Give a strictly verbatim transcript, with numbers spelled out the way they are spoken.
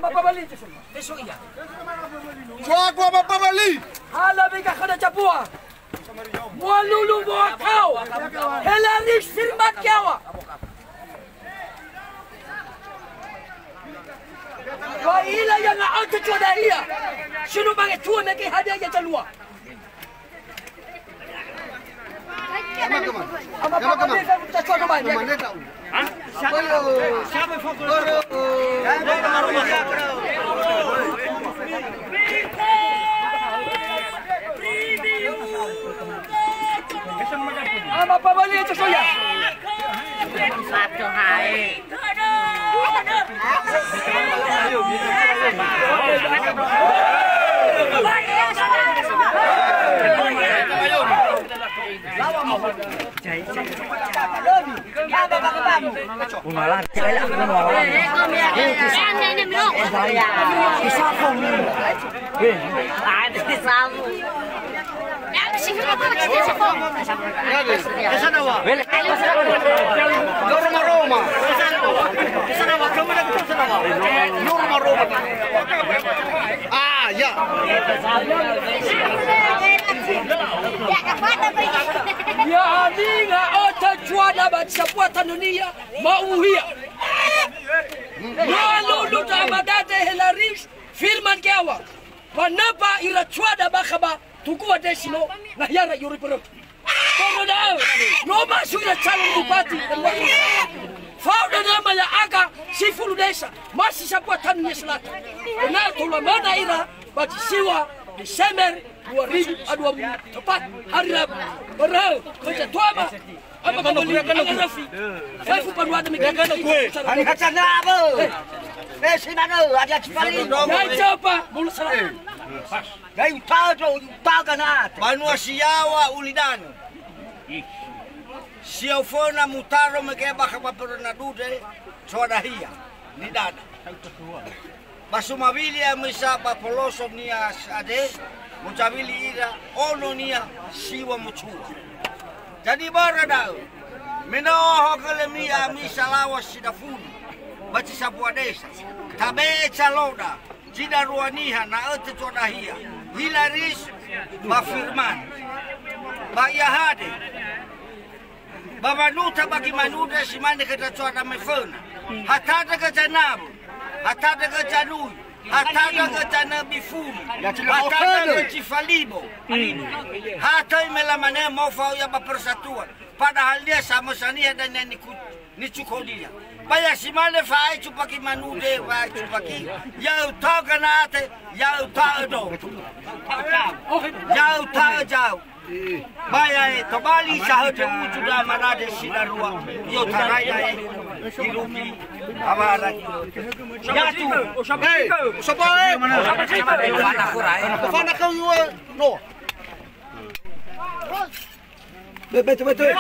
Mapabali. Teso iya. Joa gua mapabali. Hala bika khana capua. Mua lulu mua kau. Hela ris firmat kiawa. Wa ila ya nga auto coda iya. Sinu bange tua meke hadia ya calua. Ama pabali aja soya. Satu hai. Norma Roma. Norma Roma. Ah, ya. Ya, ninga ota cuada ba sapua tanunia, mau uhia. Lalu duta amadate helaris, firman kiawa. Panapa ira cuada bakha ba tukua desimo, na hiara yuri perut. Kono da'ö, no masui ira calon bupati. Fao dania ma ya'aga sifulu desa, masi sapua tanunia selatan. Ena'ö tola mana ira ba zi siwa Desember dua ribu dua puluh empat, hari Rabu. Berhö, kerja tua ma. Apa kamu lihat kan aku? Saya pun baru ada mikir. Ani kacana apa? Eh, si mana? Ada cipali. Ya, coba. Mulu salah. Dai utaga, utaga na. Banua si yaŵa ulidanö. Si oföna mutaro mege bakha ba pöröna dude, coa dahia, nidada. Ba sumawili amisa ba poloso nia sade, mucawili ira ono nia siŵa mucua. Jadi börö da'ö, me no oho gölömi amisa laŵa si dafulu, ba zi sambua desa, tabe'e caloda, Zi darua niha, na ötö coa dahia, Hilaris ba Firman. Ba ia hade. Ba manuta ba gimanude si mane khöda coa dame föna. Hatandra gö zanawö, hatandra gö zanui, hatandra gö zanö bifulu, hatandra gö zifalibo. Hatöi me lamane mofao ia ba persatuan. Padahal nia samösa niha dania niku-, Nicukonia. Ba ia si mane fa'ai cupaki manude, fa'ai cupaki. Ya'ö tao ganate, ya'ö ta'ö do. Ya'ö ta'ö zau. Ba ia e tobali sahödö uju da marade si darua. Io tarai da e. Iruki. Awara. Yatu. Hey, sopo e. Fana kau yua. No. Betul, betul.